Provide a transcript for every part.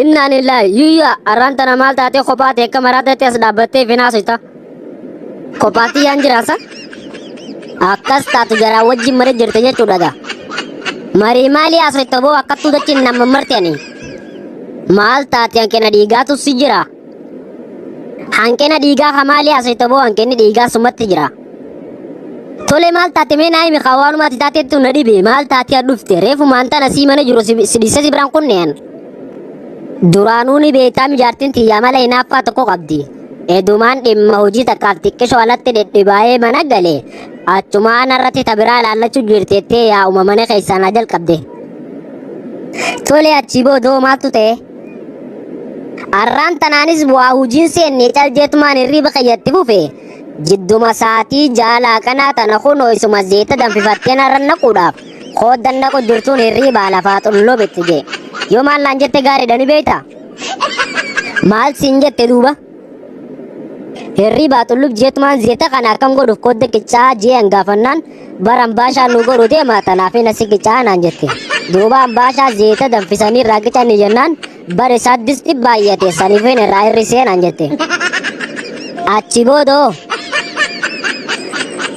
Innaa lillaahi yuyyaa arraan tana maal taatee kophaa ta'e akka maraataatti as dhaabbattee finaasita. Kophaatti yaan jiraasa? Akkas taatu jaraa wajjin marii jirte jechuudha gaa. Marii maalii haasofta boo akkattuu dachiin nama marte ani. Maal taate hanqina dhiigaatu si jira. Hanqina dhiigaa ka maalii haasofta boo hanqinni dhiigaa sumatti jira. Tole maal taate mee naa himi kaa waanuma ati taateettu na dhibe maal taate haa dhufte reefu maantaan asii mana jiru si dhiisee si biraan kunneen. Duraanuu ni beektaa mijaartiin tiyyaa mala hinaaffaa tokko qabdi. Edumaan dhimma hojii takkaaf xiqqishoo alatti dhidhibaa'ee mana gale. Achumaan irratti ta biraa ilaallachuu jirti jettee yaa'uma mana keessaa na jalqabde. Tole achii boodoo maaltu ta'e? Arraan tanaanis bu'aa hojiin seenne cal jeetumaan hirriiba kiyyatti fufe. Jidduma sa'aatii jaalaa kanaa tana kunoo isuma zeeta danfifattee narra naquudhaaf qooddan naqu jirtuun hirriibaa lafaa xullobetti jee. Yoo maal naan jette gaariidha ni beektaa? Maal siin jette duuba? Hirriibaa xullub jeetumaan zeeta kana akkam godhuuf qoodda qicaa jee hangaafannaan bara ambaashaa nu godhu deema tanaaf hin asi qicaa naan jette. Duuba ambaashaa zeeta danfisanii irraa qicanii jennaan bara isaa disti baay'ate saniifin irraa hir'isee naan jette. Achi boodoo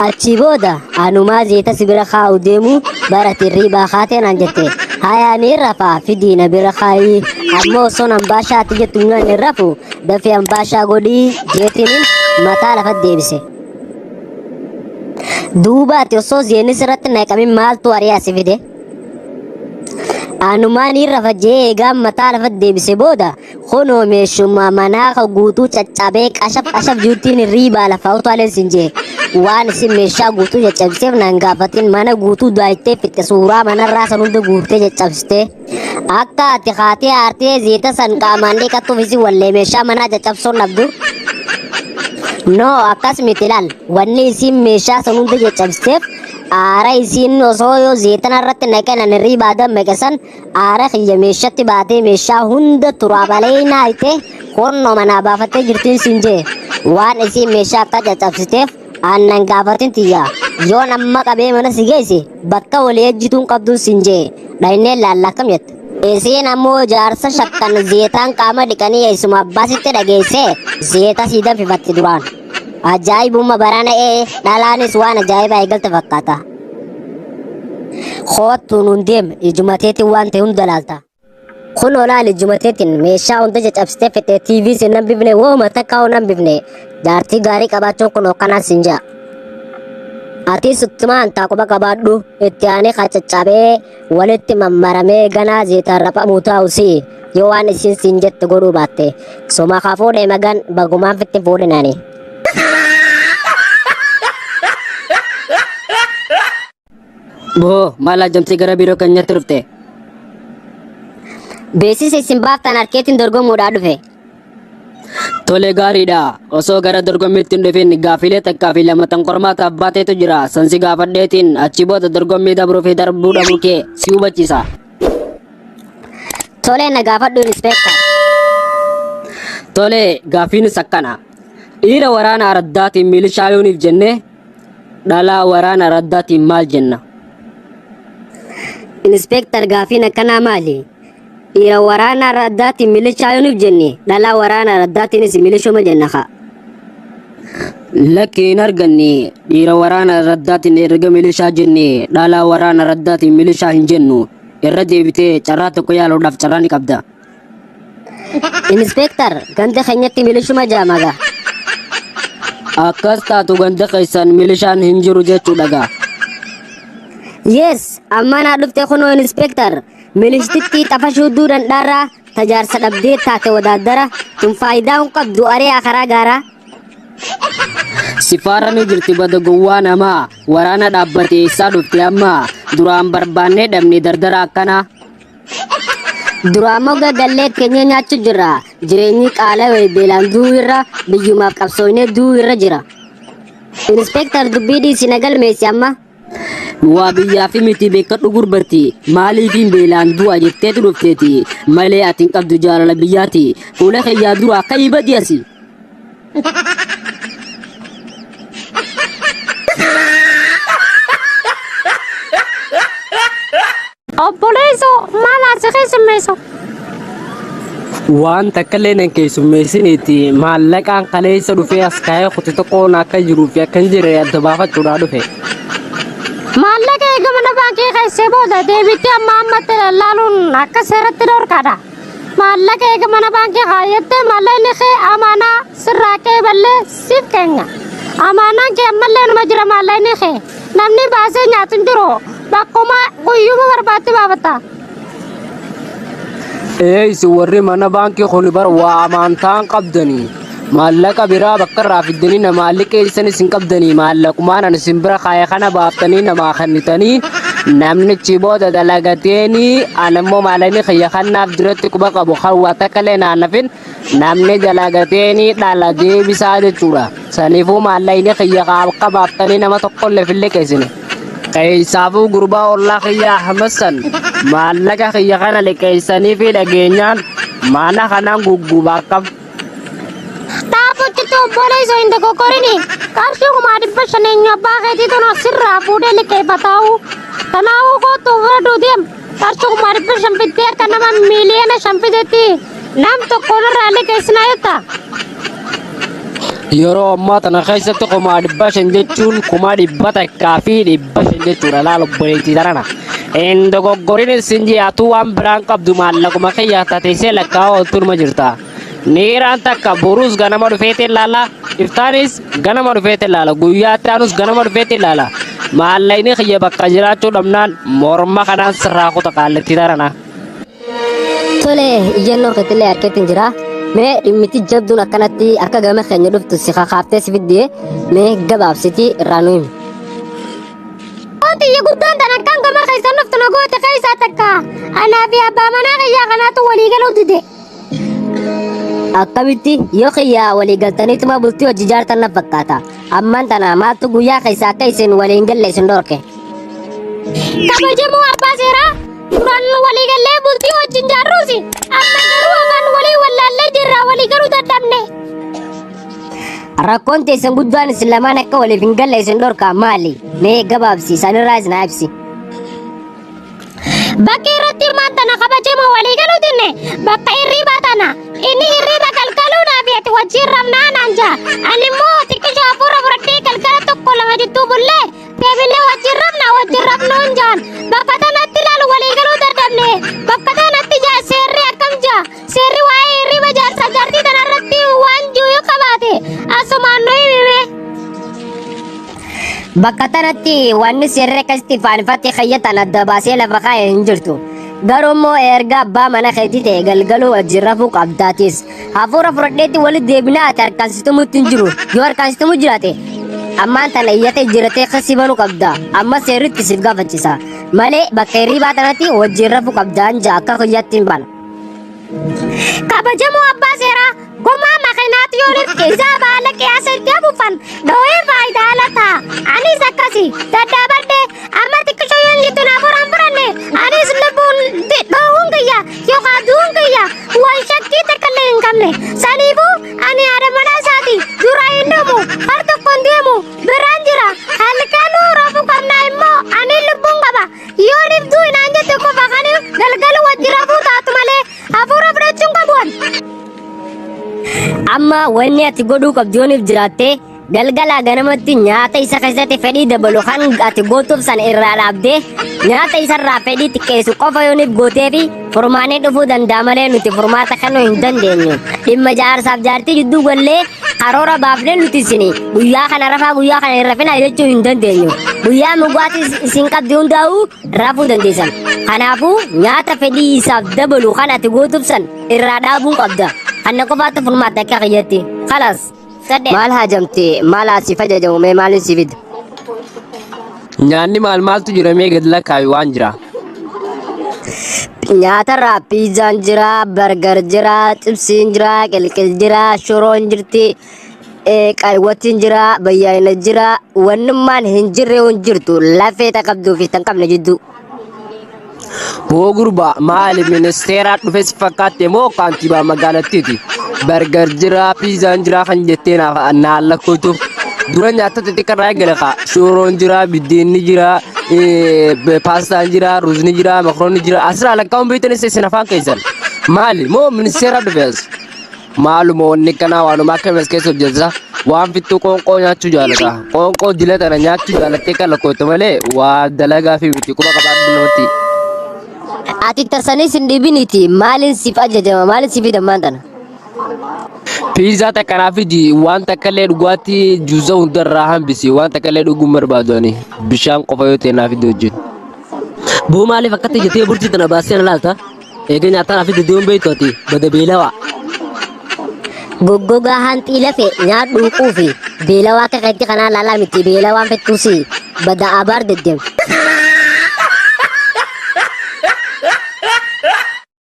achi booda anumaa zeeta si bira kaa'u deemu bara tirriibaa kaatee naan jette. Hayaa ni rafaa fidii na bira kaayii ammoo osoon ambaashaa ati jettu nyaan hin rafu dafii ambaashaa godhii jeetiniin mataa lafa deebise. Duuba ati osoo zeenni sirratti naqamin maaltu ari'aa si fide? Anumaan ni rafa jee eegaan mataa lafa deebise booda kunoo meeshuma manaa ka guutuu caccabee qashaf qashaf juuttiin hirriibaa lafaa utaaleen sin jee waan isin meeshaa guutuu caccabseef nan gaafatin mana guutuu daayitee fixxe suuraa manarraa san hunda guurtee caccabsitee akka ati kaatee aartee zeeta san qaamaan dhiqattuuf isin wallee meeshaa manaa caccabsuun dhabdu. No akkas miti laal wanni isin meeshaa san hunda caccabsiteef aara isiin osoo yoo zeetana irratti naqan ani hirriibaa dammaqe san aara kiyya meeshatti baatee meeshaa hunda turaabalee naayite honnoo manaa baafattee jirtiin siin jee waan isiin meeshaa akka caccabsiteef aannan gaafatin tiyya yoon amma qabee mana si geesse bakka walii ejjituun qabduun siin jee dhaynee laalla akkam jette. Isiin ammoo jaarsa shakkan zeetaan qaama dhiqanii eessuma abbaasitti dhageesse zeeta sii danfifatti duraan. Ajaa'ibuma barana ee dhalaanis waan ajaa'ibaa eegalte fakkaata. Koottu nuun deem ijuma teetiin waan ta'e hunda laalta. Kun olaal ijuma teetiin meeshaa hunda caccabsitee fixee TV sin nan bifne wooma takka hoo nan bifne jaartii gaarii qabaachuun kun hokkanaa sin ja'a. Atis uttumaan taaquba qabaadhu itti aanee kaa caccabee walitti mammaramee ganaa zeetaan raphamuu taa'u si yoo waan isiin siin jette godhuu baatte suma kaa fuudhee magan bagumaan fitti fuudhinani. Boo maal ajjamtee gara biiroo keenyatti dhufte? Beeksisa isin baaftan harkeetiin dorgomuudhaa dhufe. Tole gaariidha. Osoo gara dorgommiitti hin dhufin gaafilee takkaa fi lama tan qormaataaf baateetu jira. San si gaafadheetiin achi booda dorgommii dabruu fi darbuu dhabuu kee si hubachiisa. Tole na gaafadhu inspektar. Tole gaaffiinis akkana. Dhiira waraana araddaatiin milishaa yooniif jennee dhalaa waraana araddaatiin maal jenna? Inspektar gaafiin akkanaa maali? Dhiira waraana araddaatiin milishaa yooniif jenne dhalaa waraana araddaatiinis milishuma jenna kaa. Lakki hin arganne dhiira waraana araddaatiin erga milishaa jenne dhalaa waraana araddaatiin milishaa hin jennu. Irra deebitee carraa tokko yaaluudhaaf carraa ni qabda. Inspektar ganda keenyatti milishuma jaamaga. Akkas taatu ganda keessan milishaan hin jiru jechuudha gaa. Yes, amma naa dhufte kunoo inspektar. Milishtittii xafashuu duudhan dhaarraa tajaarsa dhabdee taate wadaaddara tun faayidaa hin qabdu ari'aa karaa gaaraa. Sifaarra ni jirti bada gowwaa namaa waraana dhaabbate eessaa dhufte amma duraan barbaannee dhabne dardara akkanaa. Duraan mogga gallee keenya nyaachuu jirra. Jireenyi qaalawee beelaan du'uu irra biyyumaaf qabsoofnee du'uu irra jira. Inspektar dubbii dhiisi na galmeessi amma. Waa biyyaa fi miti beekadhu gurbatti maaliifiin beelaan du'a jetteetu dhufteeti malee ati hin qabdu jaalala biyyaati fuula kiyyaa dura akka ibadi asi. Obboleessoo maal asi keessummeessu? Waan takka illee nan keessummeessiniiti maallaqaan kaleessa dhufee as kaa'ee kuti tokkoon akka jiruu fi akka hin jirre adda baafachuudhaa dhufe. Maallaqa eega mana baankii keessee booda deebiitti amma ammatti lallaaluun akka seeratti dhorkaadha. Maallaqa eega mana baankii kaayyattee maallaqni kee amaanaa sirraa qeeballee siif keenya. Amaanaan kee ammallee numa jira maallaqni kee. Namni baasee nyaatu hin jiru. Bakkuma guyyuma barbaadde baafatta. Ee isin warri mana baankii kun bar waa amantaan qabdanii. Maallaqa biraa bakka irraa fiddanii namaa liqeessan isin qabdanii maallaqumaan ani isin bira kaa'e kana baaftanii namaa kennitanii namnichi booda dalagateeni ani immoo maallaqni kiyya kannaaf duratti quba qabu kan waa takka illee naan hafin namni dalagateeni dhala deebisaa jechuudha. Saniifuu maallaqni kiyya akka baaftanii nama tokkollee hin liqeessine. Keessaafuu gurbaa ollaa kiyya Ahmad san maallaqa kiyya kana liqeessanii fi dhageenyaan mana kanaan guggubaa akkam. Dhaabbachitti obboleessa hin dogoggorini. Qarshii 500,000 eenyu abbaa keetii tun sirraa fuudhee liqeeffataa'u. Kanaafuu kootu ofirra duudeem. Qarshii 500,000 fiddee akka nama 5 miiliyoona fidetti nam tokkoon irraa liqeessinaa jetta. Yeroo ammaa tana keessatti 500,000 jechuun 150,000 jechuudha laal obboleettii tanana. Hin dogoggorin isin ji'aatu waan biraan qabdu maallaquma kiyya tateessee lakkaa'aa ooltuun jirta. Niiraan takka boruus ganama dhufeetiin ilaala. Iftaanis ganama dhufeetiin ilaala. Guyyaatti aanus ganama dhufeetiin ilaala. Maallaqni kiyya bakka jiraachuu dhabnaan morma kanaan sirraa kuta qaallattii tanana. Tole, iyyannoo keetillee harkeetiin jira. Mee dhimmiti jabduun akkanatti akka gama keenya dhuftu si kakaaftee si fiddee mee gabaabsitii irraa nu himi. Wanti iyya guddaan tan akkan gama keessan dhuftu na goote keessaa takka. Anaa fi abbaa manaa kiyyaa kanaatu walii galuu dide. Akkamitti yoo kiyyaa walii galtaniituma bultii hojii ijaartan na fakkaata. Ammaan tana maaltu guyyaa keessa akka isin waliin galle isin dhorke? Kabajamoo abbaa seeraa duraan walii gallee bultii wajjin jaarruusi. Amma garuu afaan walii wallaallee jirra walii galuu dadhabne. Rakkoon teessan guddaan isin lamaan akka waliif hin galle isin dhorkaa maali? Mee gabaabsi isaanirraa isin haa ibsi. Bakki irratti hirmaatana kabajamoo walii galuu dinne bakka hirriibaa tana. Inni hirriiba galgaluu naaf ati wajjin rafnaa naan jaa. Ani immoo xiqqishoo hafuura fudhadhee galgala tokko lama jidduu bullee deebinee wajjin rafna wajjin rafnuu hin jaan. Bakka tanatti ilaalu walii galuu dadhabne. Bakka tanatti jaa seerri akkam jaa. Seerri waa'ee hirriiba jaarsa jaartii tanarratti waan jiru yoo qabaate asumaan nu himime. Bakka tanatti wanni seerri akkasitti faanifatti kayyatan adda baasee lafa kaa'e hin jirtu. Garuu immoo erga abbaa mana keetii ta'e galgaluu wajjin rafuu qabdaatis. Hafuura fudhadheetti walitti deebinaa ati harkaansitumutti hin jiru. Yoo harkaansitumu jiraate ammaan tana iyyata jijjiirratee kasii banuu qabda. Amma seerritti siif gaafachisa. Malee bakka hirribaa tanatti wajjin rafuu qabdaan jaa akka kiyyaatti hin bana. Kabajamoo abbaa seeraa gomaa makiinaatu yoo isaa baala qiyaasa itti afuufan dhoo'ee faayidaa ala ta'a. Anis akkasi daddaabadhe amma xiqqishoo yoon jettu naaf horaan fudhanne anis lubbuun dhoohuun kiyya yookaan du'uun kiyya waan shakkii takka illee hin qabne. Saniifuu ani haadha manaa isaati dura hin dhumu har tokko hin deemu biraan jira halkanuu rafuu qabnaa immoo ani lubbuun qaba. Yoo dhibduu inaan jette qofa kan galgala wajji rafuu taatu malee hafuura fudhachuun qabu ani. Amma wanni ati godhuu qabdu yooniif jiraatte galgalaa ganamatti nyaata isa keessatti fedhii dabalu kan ati gootuuf sana irraa dhaabdee nyaata isarraa fedhii xiqqeessu qofa yooniif gootee fi furmaanee dhufuu danda'a malee nuti furmaata kennuu hin dandeenyu. Dhimma jaarsaaf jaartii jidduu gallee karoora baafnee nuti isin guyyaa kana rafaa guyyaa kana hin rafinaa jechuu hin dandeenyu. Guyyaa mugaatii isin qabdi hundaa'uu rafuu dandeessan. Kanaafuu nyaata fedhii isaaf dabalu kan ati gootuuf san irraa dhaabuu qabda. Kana qofaatti furmaata akka kiyyatti. Kalas. Maal haajamte maal asiif ajajamu mee maaliin si fida? Nyaanni maal maaltu jira mee gad lakkaa'i waan jira. Nyaatarraa piizaan jira, burger jira, xibsiin jira, qilqil jira, shiroon jirti, qaywwatiin jira, bayyaayina jira, wannummaan hin jirre hin jirtu lafee ta qabduu fi tan qabne jidduu. Boo gurbaa maali ministeeraa dhufe si fakkaatte moo kaantibaa magaalattiiti? Burger jira, piizaan jira kan jettee naaf naan lakkootuuf. Dura nyaata xixiqqaa eegale kaa. Shiroon jira, biddeenni jira, paastaan jira, ruuzni jira, makroonni jira. Asirraa lakkaa'uun beektanis isin afaan keessan. Maali moo ministeera dhufe as? Maaluma wanni kanaa waanuma akka as keessa hojjeta. Waan fittuu qoonqoo nyaachuu jaalata. Qoonqoo dila tana nyaachuu jaalattee kan lakkoofte malee waa dalagaa fi miti quba qabaadhu namatti. Ati tasanis hin dhibiniti maaliin siif ajajama maaliin siif fidammaan tana? Piizaa takka naa fidi, waan takka illee dhugaatii juuza hundarraa hambisi, waan takka illee dhuguu hin barbaadu ani, bishaan qofa yoo ta'e naa fidi wajjin. Boo maaliif akkatti jettee burtii tana baastee na laalta? Eega nyaataa naa fidde deemuun beektu ati bada beelawaa. Goggogaa hanxii lafe nyaadhuu quufi beelawaa akka keetti kanaa laalaa miti beelawaan fettuusi bada abaar deddeem.